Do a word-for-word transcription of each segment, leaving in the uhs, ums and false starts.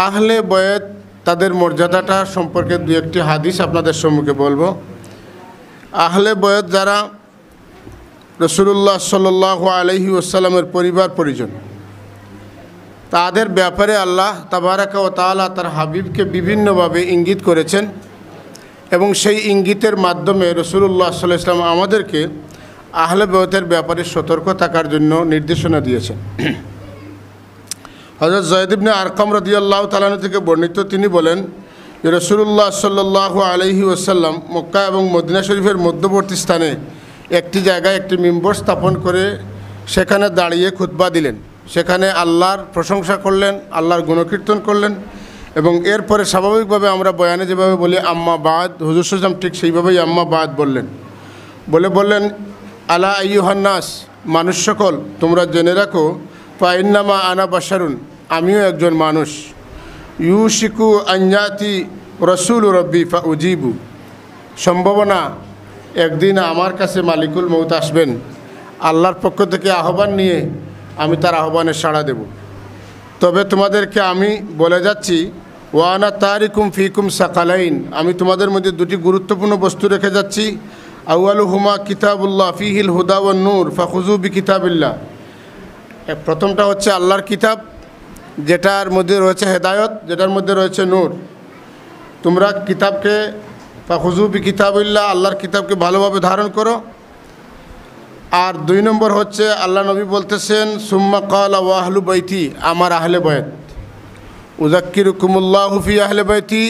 আহলে বয়েত, তাদের মর্যাদাটা সম্পর্কে দুই একটি হাদিস আপনাদের সম্মুখে বলবো। আহলে বয়েত যারা রাসূলুল্লাহ সাল্লাল্লাহু আলাইহি ওয়াসাল্লামের পরিবার পরিজন, তাদের ব্যাপারে আল্লাহ তাবারাকা ওয়া তাআলা তার হাবিবকে বিভিন্নভাবে ইঙ্গিত করেছেন এবং সেই ইঙ্গিতের মাধ্যমে রাসূলুল্লাহ সাল্লাল্লাহু আলাইহি ওয়াসাল্লাম আমাদেরকে আহলে বয়েতের ব্যাপারে সতর্ক থাকার জন্য নির্দেশনা দিয়েছেন। হযরত যায়েদ ইবনে আরকাম রাদিয়াল্লাহু তাআলা আনহু থেকে বর্ণিত, তিনি বলেন যে রাসূলুল্লাহ সাল্লাল্লাহু আলাইহি ওয়াসাল্লাম মক্কা এবং মদিনা শরীফের মধ্যবর্তী স্থানে একটি জায়গায় একটি মিম্বর স্থাপন করে সেখানে দাঁড়িয়ে খুতবা দিলেন, সেখানে আল্লাহর প্রশংসা করলেন, আল্লাহর গুণকীর্তন করলেন। এবং এরপরে স্বাভাবিকভাবে আমরা বয়ানে যেভাবে বলি আম্মা বাদ, হুজুর সাল্লাল্লাহু আলাইহি ওয়াসাল্লাম ঠিক সেইভাবেই আম্মা বাদ বললেন। বলে বললেন, আলা আইয়ুহান নাস, মানুষ সকল, তোমরা জেনে রাখো, ফা ইন্নামা আনা বাশারুন, আমিও একজন মানুষ। ইউশিকু আন ইয়াতি রাসূলু রাব্বি ফা উজিবু, সম্ভাবনা একদিন আমার কাছে মালিকুল মউত আসবেন, আল্লাহর পক্ষ থেকে আহ্বান নিয়ে আমি তার আহ্বানে সাড়া দেব। তবে তোমাদেরকে আমি বলে যাচ্ছি, ওয়া আনা তারিকুম ফিকুম সাকালাইন, আমি তোমাদের মধ্যে দুটি গুরুত্বপূর্ণ বস্তু রেখে যাচ্ছি। আউয়ালুহুমা কিতাবুল্লাহ ফিহিল হুদা ওয়ান নূর ফাখুযু বিকিতাবিল্লাহ। এ, প্রথমটা হচ্ছে আল্লাহর কিতাব, যেটার মধ্যে রয়েছে হেদায়ত, যেটার মধ্যে রয়েছে নূর। তোমরা কিতাবকে, ফাখুযু বিকিতাবিল্লাহ, আল্লাহর কিতাবকে ভালোভাবে ধারণ করো। আর দুই নম্বর হচ্ছে আল্লাহ নবী বলতেছেন, সুম্মা ক্বালা ওয়া আহলু বাইতি, আমার আহলে বয়েত। উযাক্কিরুকুমুল্লাহু ফি আহলে বাইতি,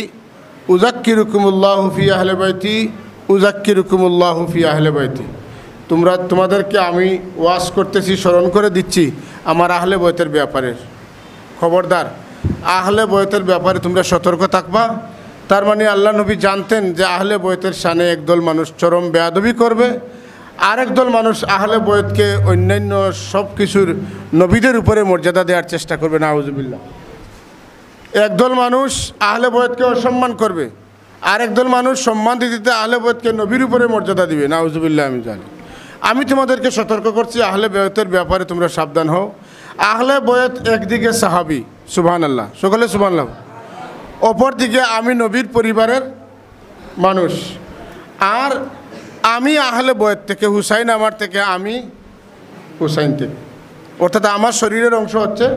উযাক্কিরুকুমুল্লাহু ফি আহলে বাইতি, উযাক্কিরুকুমুল্লাহু ফি আহলে বাইতি। তোমরা, তোমাদেরকে আমি ওয়াজ করতেছি, স্মরণ করে দিচ্ছি আমার আহলে বয়েতের ব্যাপারে। খবরদার, আহলে বয়েতের ব্যাপারে তোমরা সতর্ক থাকবা। তার মানে আল্লাহ নবী জানতেন যে আহলে বয়েতের শানে একদল মানুষ চরম বেয়াদবি করবে, আরেক দল মানুষ আহলে বয়েতকে অন্যান্য সব কিছুর নবীদের উপরে মর্যাদা দেওয়ার চেষ্টা করবে। নাউজুবিল্লাহ। একদল মানুষ আহলে বয়েতকে অসম্মান করবে, আরেক দল মানুষ সম্মান দিতে দিতে আহলে বয়েতকে নবীর উপরে মর্যাদা দিবে। নাউজুবিল্লাহ, আমি জানি। আমি তোমাদেরকে সতর্ক করছি, আহলে বয়েতের ব্যাপারে তোমরা সাবধান হও। আহলে বয়েত একদিকে সাহাবী, সুবহানাল্লাহ, সকলে সুবহানাল্লাহ। অপরদিকে আমি নবীর পরিবারের মানুষ, আর আমি আহলে বয়েত থেকে, হুসাইন আমার থেকে, আমি হুসাইন থেকে, অর্থাৎ আমার শরীরের অংশ হচ্ছে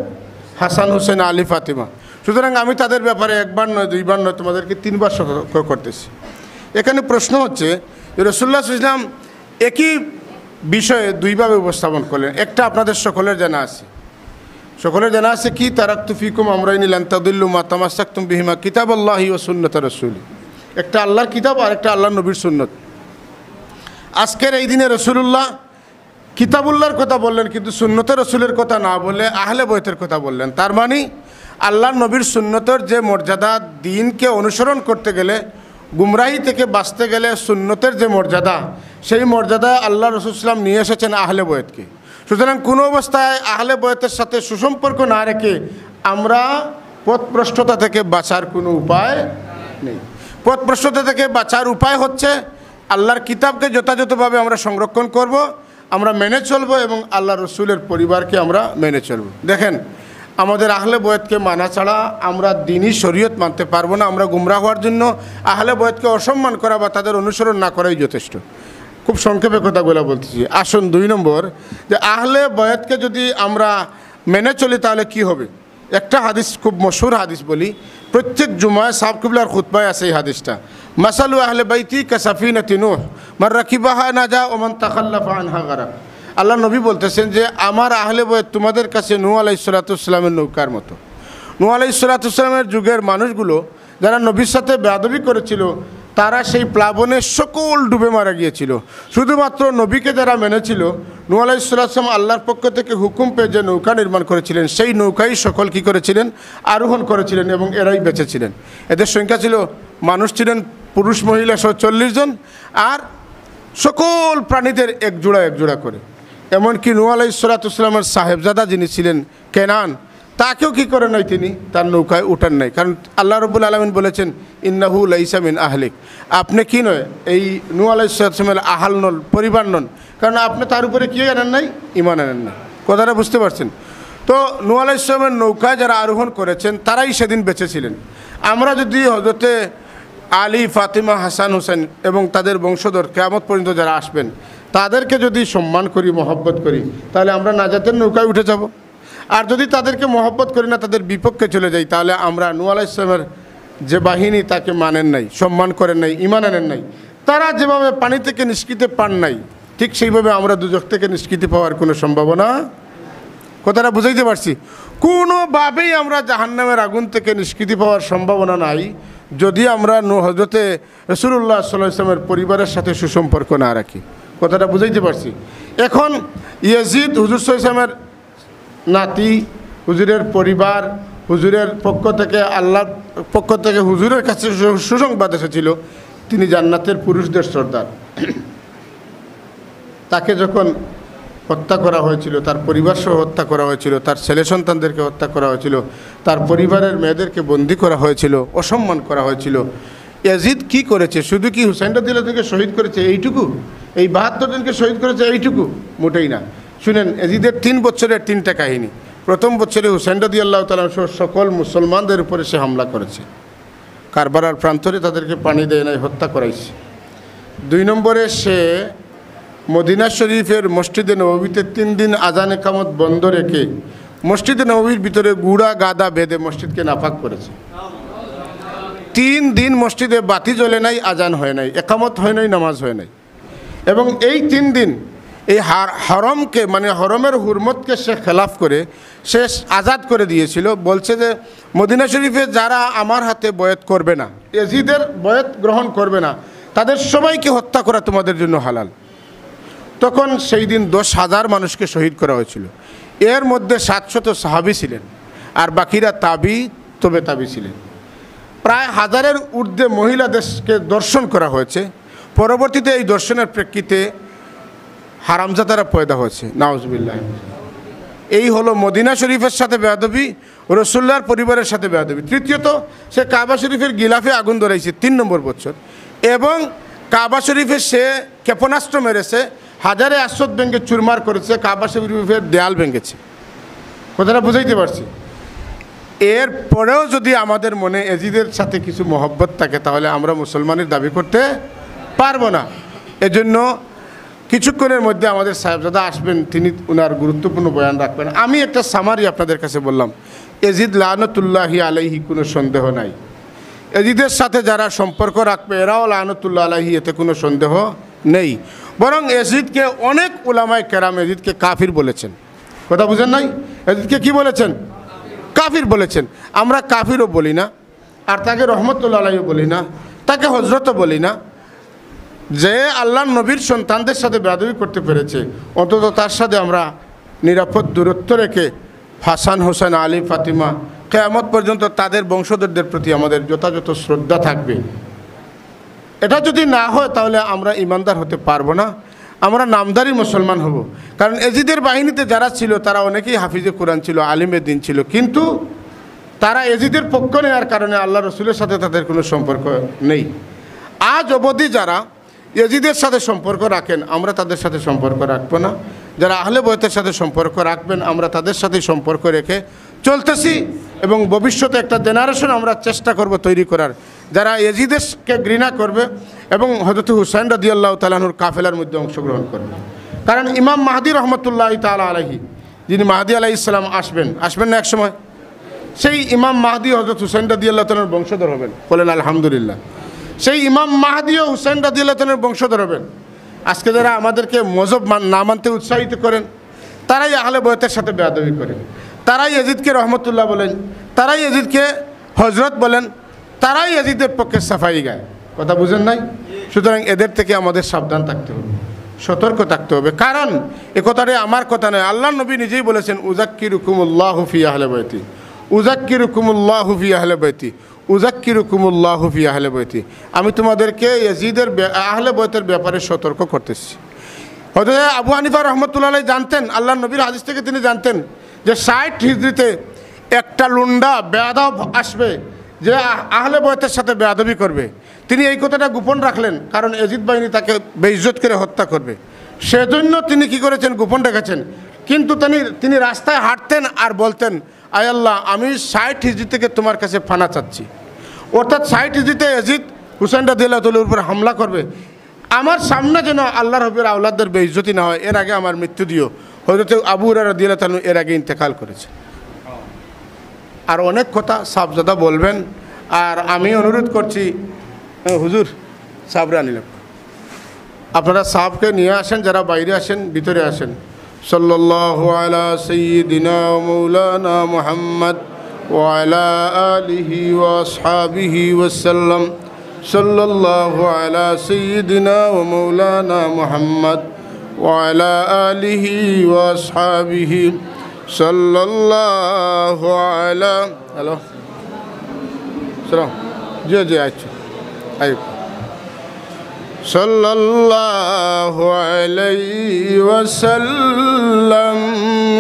হাসান, হুসেন, আলী, ফাতিমা। সুতরাং আমি তাদের ব্যাপারে একবার নয়, দুইবার নয়, তোমাদেরকে তিনবার সতর্ক করতেছি। এখানে প্রশ্ন হচ্ছে যে রাসূলুল্লাহ সাল্লাল্লাহু আলাইহি ওয়াসাল্লাম একই বিষয়ে দুইভাবে উপস্থাপন করলেন। একটা আপনাদের সকলের জানা আছে, সকলের জানা আছে কি, তারাকতু ফিকুম আমরাইনি লান তাদিল্লু মা তামাসসাকতুম বিহিমা কিতাবাল্লাহি ওয়া সুন্নাতা রাসূলি। একটা আল্লাহর কিতাব আর একটা আল্লাহর নবীর সুন্নত। আজকের এই দিনে রাসূলুল্লাহ কিতাবুল্লাহর কথা বললেন, কিন্তু সুন্নতে রসুলের কথা না বলে আহলে বয়েতের কথা বললেন। তার মানে আল্লাহর নবীর সুন্নতের যে মর্যাদা, দিনকে অনুসরণ করতে গেলে, গুমরাহি থেকে বাঁচতে গেলে সুন্নতের যে মর্যাদা, সেই মর্যাদায় আল্লাহ রসুল সাল্লাম নিয়ে এসেছেন আহলে বয়েতকে। সুতরাং কোনো অবস্থায় আহলে বয়েতের সাথে সুসম্পর্ক না রেখে আমরা পথভ্রষ্টতা থেকে বাঁচার কোনো উপায় নেই। পথভ্রষ্টতা থেকে বাঁচার উপায় হচ্ছে আল্লাহর কিতাবকে যথাযথভাবে আমরা সংরক্ষণ করব, আমরা মেনে চলবো এবং আল্লাহর রসুলের পরিবারকে আমরা মেনে চলবো। দেখেন, আমাদের আহলে বয়েতকে মানা ছাড়া আমরা দ্বীনি শরীয়ত মানতে পারবো না। আমরা গুমরা হওয়ার জন্য আহলে বয়েতকে অসম্মান করা বা তাদের অনুসরণ না করাই যথেষ্ট। খুব সংক্ষেপে কথাগুলো বলতেছি। আসুন, দুই নম্বর, যে আহলে বয়েতকে যদি আমরা মেনে চলি, তাহলে কি হবে? একটা হাদিস, খুব মশহুর হাদিস বলি, প্রত্যেক জুমায় সাব কিবলার খুতবায় আছে এই হাদিসটা, মাসালু আহলে বাইতি কা সাফিনাতি নূহ, মান রাকিবাহা নাজা ওয়া মান তাখাল্লাফা আনহা গারাক। আল্লাহ নবী বলতেছেন যে, আমার আহলে বয়েত তোমাদের কাছে নূহ আলাইহিস সালাতু ওয়াস সালামের নৌকার মতো। নূহ আলাইহিস সালাতু ওয়াস সালামের যুগের মানুষগুলো যারা নবীর সাথে বেয়াদবি করেছিল, তারা সেই প্লাবনে সকল ডুবে মারা গিয়েছিল। শুধুমাত্র নবীকে যারা মেনেছিল, নূহ আলাইহিস সালাতু ওয়াস সালাম আল্লাহর পক্ষ থেকে হুকুম পেয়ে যে নৌকা নির্মাণ করেছিলেন, সেই নৌকায় সকল কি করেছিলেন? আরোহণ করেছিলেন এবং এরাই বেঁচেছিলেন। এদের সংখ্যা ছিল, মানুষ ছিলেন পুরুষ মহিলা সহ চল্লিশ জন, আর সকল প্রাণীদের এক জোড়া এক জোড়া করে। এমনকি নূহ আলাইহিস সালাতু ওয়াস সালামের সাহেবজাদা যিনি ছিলেন কেনান, তাকেও কি করে নাই? তিনি তার নৌকায় উঠান নাই। কারণ আল্লাহ রাব্বুল আলামিন বলেছেন, ইন্নাহু লাইসা মিন আহলিক, আপনি কি নয়, এই নূহ আলাইহিস সালাতু ওয়াস সালামের আহাল নন, পরিবার নন। কারণ আপনি তার উপরে কি আনেন নাই? ঈমান আনেন নাই। কথাটা বুঝতে পারছেন? তো নূহ আলাইহিস সালামের নৌকায় যারা আরোহণ করেছেন, তারাই সেদিন বেঁচে ছিলেন। আমরা যদি হযরতে আলী, ফাতিমা, হাসান, হোসেন এবং তাদের বংশধর কিয়ামত পর্যন্ত যারা আসবেন, তাদেরকে যদি সম্মান করি, মহব্বত করি, তাহলে আমরা নাজাতের নৌকায় উঠে যাব। আর যদি তাদেরকে মহব্বত করি না, তাদের বিপক্ষে চলে যাই, তাহলে আমরা নূহ আলাইহিস সালামের যে বাহিনী, তাকে মানেন নাই, সম্মান করেন নাই, ঈমান আনেন নাই। তারা যেভাবে পানি থেকে নিষ্কৃতি পান নাই, ঠিক সেইভাবে আমরা দুজখ থেকে নিষ্কৃতি পাওয়ার কোনো সম্ভাবনা, কথাটা বুঝাইতে পারছি? কোনোভাবেই আমরা জাহান্নামের আগুন থেকে নিষ্কৃতি পাওয়ার সম্ভাবনা নাই, যদি আমরা নূ-, হযরতে রাসূলুল্লাহ সাল্লাল্লাহু আলাইহি ওয়াসাল্লামের পরিবারের সাথে সুসম্পর্ক না রাখি। কথাটা বুঝাইতে পারছি? এখন ইয়াজিদ হুজুর সাল্লাল্লাহু আলাইহি ওয়াসাল্লামের নাতি, হুজুরের পরিবার, হুজুরের পক্ষ থেকে, আল্লাহর পক্ষ থেকে হুজুরের কাছে সু-, সুসংবাদ এসেছিল, তিনি জান্নাতের পুরুষদের সর্দার। তাকে যখন হত্যা করা হয়েছিল, তার পরিবার সহ হত্যা করা হয়েছিল, তার ছেলে সন্তানদেরকে হত্যা করা হয়েছিল, তার পরিবারের মেয়েদেরকে বন্দী করা হয়েছিল, অসম্মান করা হয়েছিল, এজিদ কি করেছে? শুধু কি হুসাইন রাদিয়াল্লাহু তাআলাকে শহীদ করেছে এইটুকু? এই বাহাত্তর জনকে শহীদ করেছে এইটুকু? মোটেই না। শুনেন, এজিদের তিন বছরের তিনটা কাহিনী। প্রথম বছরে হুসাইন রাদিয়াল্লাহু তাআলা আনহু সহ সকল মুসলমানদের উপরে সে হামলা করেছে। কারবালার প্রান্তরে তাদেরকে পানি দেয় নাই, হত্যা করাইছে। দুই নম্বরে, সে মদিনা শরীফের মসজিদে নববীতে তিন দিন আজান একামত বন্ধ রেখে মসজিদে নববীর ভিতরে ঘোড়া গাধা বেঁধে মসজিদকে নাপাক করেছে। তিন দিন মসজিদে বাতি জ্বলে নাই, আজান হয় নাই, একামত হয় নাই, নামাজ হয় নাই। এবং এই তিন দিন এই হার-, হরমকে, মানে হরমের হুরমতকে সে খেলাফ করে, সে আজাদ করে দিয়েছিল। বলছে যে মদিনা শরীফে যারা আমার হাতে বয়াত করবে না, এজিদের বয়াত গ্রহণ করবে না, তাদের সবাইকে হত্যা করা তোমাদের জন্য হালাল। তখন সেই দিন দশ হাজার মানুষকে শহীদ করা হয়েছিল। এর মধ্যে সাতশত সাহাবী ছিলেন, আর বাকিরা তাবি, তবে তাবি ছিলেন। প্রায় হাজারের ঊর্ধ্বে মহিলাদেরকে ধর্ষণ করা হয়েছে। পরবর্তীতে এই ধর্ষণের প্রেক্ষিতে হারামজাদারা পয়দা হয়েছে, নাউজুবিল্লাহ। এই হলো মদিনা শরীফের সাথে বেয়াদবি, রসুল্লাহর পরিবারের সাথে বেয়াদবি। তৃতীয়ত, সে কাবা শরীফের গিলাফে আগুন ধরাইছে তিন নম্বর বছর, এবং কাবা শরীফে সে ক্ষেপণাস্ত্র মেরেছে, হাজারে আসওয়াদ ভেঙে চুরমার করেছে, কাবা শরীফের দেয়াল ভেঙেছে। কথাটা বুঝাইতে পারছি? এর পরেও যদি আমাদের মনে এজিদের সাথে কিছু মহব্বত থাকে, তাহলে আমরা মুসলমানের দাবি করতে পারবো না। এজন্য কিছুক্ষণের মধ্যে আমাদের সাহেবজাদা আসবেন, তিনি ওনার গুরুত্বপূর্ণ বয়ান রাখবেন। আমি একটা সামারি আপনাদের কাছে বললাম, এজিদ লানতুল্লাহি আলাইহি কোনো সন্দেহ নাই, এজিদের সাথে যারা সম্পর্ক রাখবে এরাও লানতুল্লাহ আলাইহি, এতে কোনো সন্দেহ নেই। বরং এজিদকে অনেক উলামায়ে কেরাম এজিদকে কাফির বলেছেন। কথা বুঝেন নাই? এজিদকে কি বলেছেন? কাফির বলেছেন। আমরা কাফিরও বলি না, আর তাকে রহমতুল্লাহ আলাইহিও বলি না, তাকে হজরতও বলি না। যে আল্লাহর নবীর সন্তানদের সাথে বেয়াদবি করতে পেরেছে, অন্তত তার সাথে আমরা নিরাপদ দূরত্ব রেখে হাসান, হোসেন, আলী, ফাতিমা, কিয়ামত পর্যন্ত তাদের বংশধরদের প্রতি আমাদের যথাযথ শ্রদ্ধা থাকবে। এটা যদি না হয়, তাহলে আমরা ইমানদার হতে পারবো না, আমরা নামধারী মুসলমান হব। কারণ এজিদের বাহিনীতে যারা ছিল, তারা অনেকেই হাফিজে কোরআন ছিল, আলিমে দিন ছিল, কিন্তু তারা এজিদের পক্ষ নেওয়ার কারণে আল্লাহ রসুলের সাথে তাদের কোনো সম্পর্ক নেই। আজ অবধি যারা এজিদের সাথে সম্পর্ক রাখেন, আমরা তাদের সাথে সম্পর্ক রাখবো না। যারা আহলে বয়তের সাথে সম্পর্ক রাখবেন, আমরা তাদের সাথেই সম্পর্ক রেখে চলতেছি, এবং ভবিষ্যতে একটা জেনারেশন আমরা চেষ্টা করব তৈরি করার, যারা এজিদকে ঘৃণা করবে এবং হযরত হুসাইন রাদিয়াল্লাহু তাআলা আনহুর কাফেলার মধ্যে অংশগ্রহণ করবে। কারণ ইমাম মাহদি রহমতুল্লাহ তাআলা আলাইহি, যিনি মাহদি আলাইহিস সালাম আসবেন, আসবেন না এক সময়? সেই ইমাম মাহদি হযরত হুসাইন রাদিয়াল্লাহু তাআলার বংশধর হবেন। বলেন আলহামদুলিল্লাহ। সেই ইমাম মাহদিও হুসাইন রাদিয়াল্লাহু তাআলার বংশধর হবেন। আজকে যারা আমাদেরকে মজহব মান-, না মানতে উৎসাহিত করেন, তারাই আহলে বয়তের সাথে বেয়াদবি করেন, তারাই এজিদকে রহমতুল্লাহ বলেন, তারাই এজিদকে হজরত বলেন, তারাই এজিদের পক্ষে সাফাই গায়। কথা বুঝেন নাই? সুতরাং এদের থেকে আমাদের সাবধান থাকতে হবে, সতর্ক থাকতে হবে। কারণ এ কথাটা আমার কথা নয়, আল্লাহর নবী নিজেই বলেছেন, "উযাক্কিরুকুমুল্লাহু ফি আহলে বাইতি, উযাক্কিরুকুমুল্লাহু ফি আহলে বাইতি, উযাক্কিরুকুমুল্লাহু ফি আহলে বাইতি।" আমি তোমাদেরকে এজিদের বে-, আহলে বয়তের ব্যাপারে সতর্ক করতেছি। হযরত আবু হানিফা রহমতুল্লাহ আলাইহি জানতেন, আল্লাহর নবীর হাদিস থেকে তিনি জানতেন যে ষাট হিজরিতে একটা লুন্ডা বেয়াদব আসবে, যে আহ-, আহলে বয়তের সাথে বেয়াদবি করবে। তিনি এই কথাটা গোপন রাখলেন, কারণ এজিদ বাহিনী তাকে বেইজ্জত করে হত্যা করবে। সেজন্য তিনি কি করেছেন? গোপন রেখেছেন। কিন্তু তিনি, তিনি রাস্তায় হাঁটতেন আর বলতেন, "আয় আল্লাহ, আমি ষাট হিজরি থেকে তোমার কাছে পানা চাচ্ছি।" অর্থাৎ ষাট হিজরিতে এজিদ হুসাইন রাদিয়াল্লাহু তাআলার উপর হামলা করবে, আমার সামনে যেন আল্লাহর হাবিবের আওলাদদের বেইজ্জতি না হয়, এর আগে আমার মৃত্যু দিও। হযরত আবু হুরায়রা রাদিয়াল্লাহু তাআলা এর আগে ইন্তেকাল করেছে। আর অনেক কথা সাহেবজাদা বলবেন। আর আমি অনুরোধ করছি, এ, হুজুর, সাহেবরে আনিলাম। আপনারা সাহেবকে নিয়ে আসেন, যারা বাইরে আছেন, ভিতরে আসেন। সাল্লাল্লাহু আলা সাইয়্যিদিনা ওয়া মাওলানা মুহাম্মদ ওয়া আলা আলিহি ওয়া আসহাবিহি ওয়া সাল্লাম। সাল্লাল্লাহু আলা সাইয়্যিদিনা ওয়া মাওলানা মুহাম্মদ ওয়া আলা আলিহি ওয়া আসহাবিহি সাল্লাল্লাহু আলা, হ্যালো? সালাম। জি, জি, আচ্ছা। আইব। সাল্লাল্লাহু আলাইহি ওয়াসাল্লাম,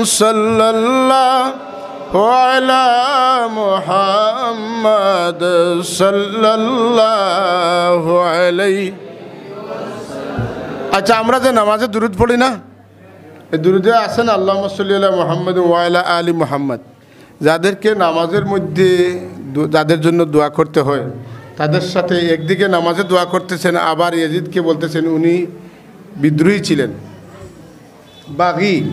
সাল্লাল্লাহু আলা মুহাম্মদ, সাল্লাল্লাহু আলাইহি। আচ্ছা, আমরা যে নামাজে দুরুদ পড়ি না, এই দুরুদে আছে না, "আল্লাহুম্মা সাল্লি আলা মুহাম্মাদ ওয়া আলা আলি মুহাম্মাদ।" যাদেরকে নামাজের মধ্যে দো-, যাদের জন্য দোয়া করতে হয়, তাদের সাথে একদিকে নামাজে দোয়া করতেছেন, আবার ইয়াজিদকে বলতেছেন উনি বিদ্রোহী ছিলেন, বাগী,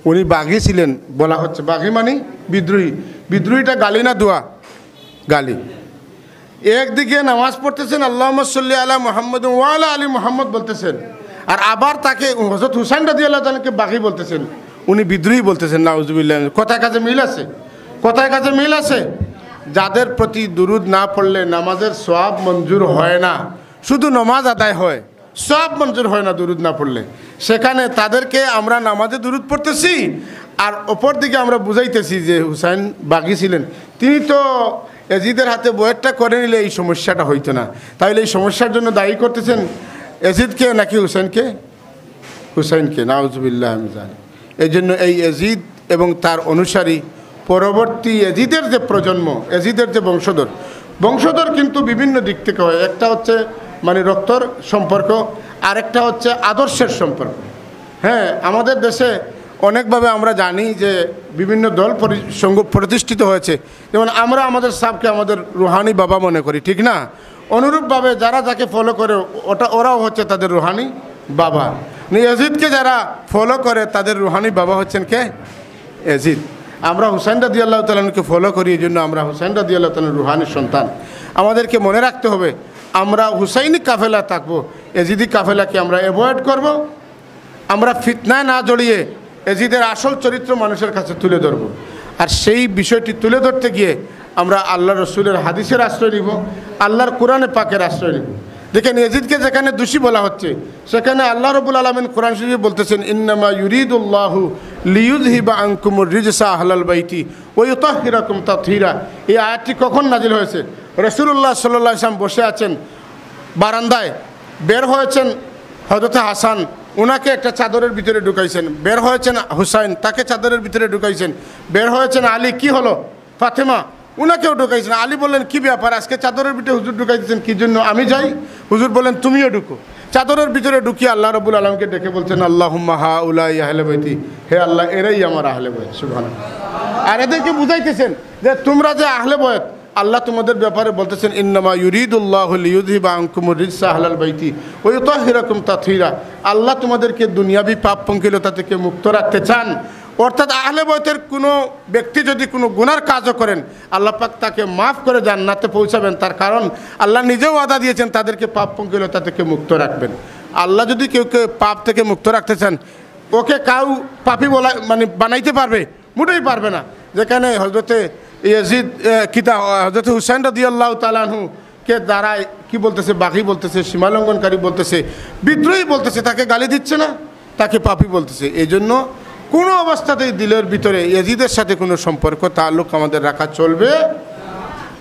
উনি বাগী ছিলেন বলা হচ্ছে। বাগী মানে বিদ্রোহী। বিদ্রোহীটা গালি না দোয়া? গালি। একদিকে নামাজ পড়তেছেন, "আল্লাহুম্মা সাল্লি আলা মুহাম্মাদ ওয়া আলা আলি মুহাম্মাদ" বলতেছেন, আর আবার তাকে হযরত হুসাইন রাদিয়াল্লাহু তাআলাকে বাগী বলতেছেন, উনি বিদ্রোহী বলতেছেন। নাউজুবিল্লাহ। কথায় কাজে মিল আছে? কথায় কাজে মিল আছে? যাদের প্রতি দুরুদ না পড়লে নামাজের সওয়াব মঞ্জুর হয় না, শুধু নামাজ আদায় হয়, সওয়াব মঞ্জুর হয় না দুরুদ না পড়লে। সেখানে তাদেরকে আমরা নামাজে দুরুদ পড়তেছি, আর অপর দিকে আমরা বুঝাইতেছি যে হুসাইন বাগী ছিলেন, তিনি তো এজিদের হাতে বয়াতটা করে নিলে এই সমস্যাটা হইতো না। তাহলে এই সমস্যার জন্য দায়ী করতেছেন এজিদকে নাকি হুসাইনকে? হুসাইনকে, নাউজুবিল্লাহ মিন জালিক। এই জন্য এই এজিদ এবং তার অনুসারী, পরবর্তী এজিদের যে প্রজন্ম, এজিদের যে বংশধর, বংশধর কিন্তু বিভিন্ন দিক থেকে হয়। একটা হচ্ছে মানে রক্তর সম্পর্ক, আরেকটা হচ্ছে আদর্শের সম্পর্ক। হ্যাঁ, আমাদের দেশে অনেকভাবে আমরা জানি যে বিভিন্ন দল পরি-, সংঘ প্রতিষ্ঠিত হয়েছে। যেমন আমরা আমাদের সাহেবকে আমাদের রুহানি বাবা মনে করি, ঠিক না? অনুরূপভাবে যারা যাকে ফলো করে, ওটা, ওরাও হচ্ছে তাদের রুহানি বাবা। মানে এজিদকে যারা ফলো করে, তাদের রুহানি বাবা হচ্ছেন কে? এজিদ। আমরা হুসাইন রাদিয়াল্লাহু তাআলা আনহুকে ফলো করি, এই জন্য আমরা হুসাইন রাদিয়াল্লাহু তাআলা আনহুর রুহানি সন্তান। আমাদেরকে মনে রাখতে হবে, আমরা হুসাইনি কাফেলা থাকবো, এজিদি কাফেলাকে আমরা অ্যাভয়েড করব। আমরা ফিতনায় না জড়িয়ে এজিদের আসল চরিত্র মানুষের কাছে তুলে ধরব। আর সেই বিষয়টি তুলে ধরতে গিয়ে আমরা আল্লাহ রসুলের হাদিসের আশ্রয় নিব, আল্লাহর কোরআনে পাকের আশ্রয় নিব। দেখেন, এজিদকে যেখানে দোষী বলা হচ্ছে, সেখানে আল্লাহ রব্বুল আলামিন কোরআন শরীফে বলতেছেন, "ইন্নামা ইউরিদুল্লাহু লিইউযহিবা আনকুমুর রিজসা আহলাল বাইতি ওয়া ইউতাহহিরাকুম তাতহীরা।" এই আয়াতটি কখন নাজিল হয়েছে? রাসূলুল্লাহ সাল্লাল্লাহু আলাইহি ওয়াসাল্লাম বসে আছেন বারান্দায়, বের হয়েছেন হযরতে হাসান, উনাকে একটা চাদরের ভিতরে ঢুকাইছেন। বের হয়েছেন হুসাইন, তাকে চাদরের ভিতরে ঢুকাইছেন। বের হয়েছেন আলী, কি হলো? ফাতেমা, উনাকেও ঢুকাইছেন। আলী বললেন, "কি ব্যাপার, আজকে চাদরের ভিতরে হুজুর ঢুকাই দিচ্ছেন, কি জন্য? আমি যাই।" হুজুর বললেন, "তুমিও ঢুকো।" চাদরের ভিতরে ঢুকিয়ে আল্লাহ রাব্বুল আলামিনকে ডেকে বলছেন, "আল্লাহুম্মা হাউলাই আহলে বাইতি, হে আল্লাহ, এরাই আমার আহলে বয়ত।" সুবহানাল্লাহ। আর এদেরকে বুঝাইতেছেন যে, "তোমরা যে আহলে বয়ত, আল্লাহ তোমাদের ব্যাপারে বলতেছেন, ইন্নামা ইউরিদুল্লাহু লিইউযহিবা আনকুমুর রিজসা আহলাল বাইতি ওয়া ইউতাহহিরাকুম তাতহীরা।" আল্লাহ তোমাদেরকে দুনিয়াবি পাপ পঙ্কিলতা থেকে মুক্ত রাখতে চান। অর্থাৎ আহলে বয়তের কোনো ব্যক্তি যদি কোনো গুনার কাজও করেন, আল্লাহ পাক তাকে মাফ করে জান্নাতে পৌঁছাবেন। তার কারণ আল্লাহ নিজেও ওয়াদা দিয়েছেন তাদেরকে পাপ পঙ্কিলতা থেকে মুক্ত রাখবেন। আল্লাহ যদি কেউকে পাপ থেকে মুক্ত রাখতে চান, ওকে কাউ পাপী বলা, মানে, বানাইতে পারবে? মোটেই পারবে না। যেখানে হযরতে ইয়াজিদ, এ, কিতা, হযরতে হুসাইন রাদিয়াল্লাহু তাআলা আনহু কে দ্বারায় কি বলতেছে? বাগী বলতেছে, সীমালঙ্ঘনকারী বলতেছে, বিদ্রোহী বলতেছে, তাকে গালি দিচ্ছে না, তাকে পাপী বলতেছে। এই জন্য কোনো অবস্থাতেই দিলের ভিতরে ইয়াজিদের সাথে কোনো সম্পর্ক, তাল্লুক আমাদের রাখা চলবে।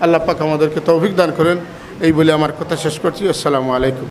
আল্লাহ পাক আমাদেরকে তৌফিক দান করেন। এই বলে আমার কথা শেষ করছি। আসসালামু আলাইকুম।